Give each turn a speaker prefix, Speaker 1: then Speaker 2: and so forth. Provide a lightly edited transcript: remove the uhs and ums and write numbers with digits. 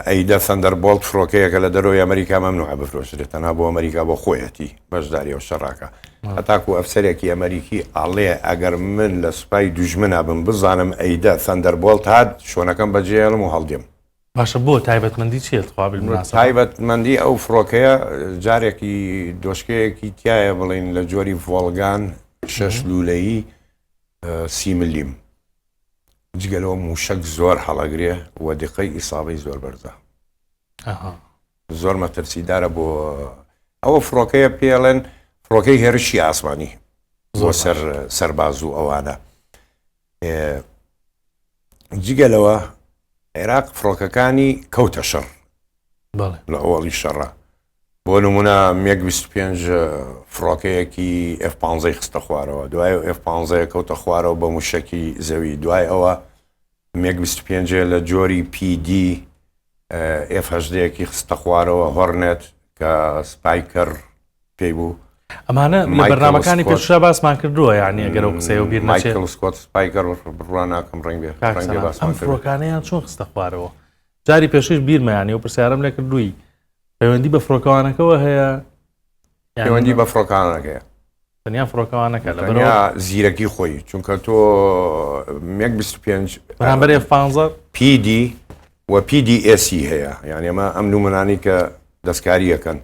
Speaker 1: ئەیدە Thunderbolt فڕۆکەیەکە لە دەرەوەی ئەمریکا مەمنوعە بفرۆشرێت، تەنها بۆ ئەمریکا بۆ خۆیەتی بەشداری ئەو شەڕاکە. هەتاکو ئەفسەرێکی ئەمریکی ئەڵێ ئەگەر من لە سوپای دوژمنا بم بزانم ئەیدە Thunderbolt هات شۆنەکەم بەجێهێڵم و هەڵدێم.
Speaker 2: باشە بۆ تایبەتمەندی چییە تخوا بالمناسبە؟
Speaker 1: تایبەتمەندی ئەو فڕۆکەیە جارێکی دۆشکەیەکی تایە بڵین لە جۆری ڤۆڵگان شەش لوولەیی سی ملیم جگە لەوە موشەک زۆر هەڵەگرێ و دیقەی ئیسابەی زۆر بەرزە زۆر مەترسیدارە بۆ ئەوە فڕۆکەیە پێڵێن فڕۆکەی هێرشی ئاسمانی زۆر سەر سەرباز و ئەوانە جگە لەوە عێراق فڕۆکەکانی کەوتە شەڕ لە ئەوەڵی شەڕە بۆ نمونە مێگ 25 فڕۆکەیەکی F-15 خستە خوارەوە دوای F-15 کەوتە خوارەوە بە موشەکی زەوی دوای ئەوە مێگ 25 لە جۆری PD F-18ێکی خستە خوارەوە هۆرنێت کە سپایکەر پێی بوو.
Speaker 2: ئەمانە لە بەرنامەکانی پێشودا باسمان کردووە یعنی ئەگەر ئەو قسەیە بیر نەچێت.
Speaker 1: مایکل سکۆت سپایکەر بڕوا ناکەم ڕەنگ بێ ڕەنگ بێ باسمان
Speaker 2: ئەم فڕۆکانەیان چۆن خستە خوارەوە؟ جاری پێشووش بیرمە یعنی ئەو پرسیارم لێ کردووی پەیوەندی بە فڕۆکەوانەکەوە هەیە
Speaker 1: پەیوەندی بە فڕۆکانەکەیە
Speaker 2: تەنیا فڕۆکەوانەکە
Speaker 1: لە تەنیا زیرەکی خۆی چونکە تۆ مێگ 25
Speaker 2: بەرامبەر F-15
Speaker 1: PD و PDS هەیە یعنی ئەمە ئەم نمونانی کە دەستکاریەکەن.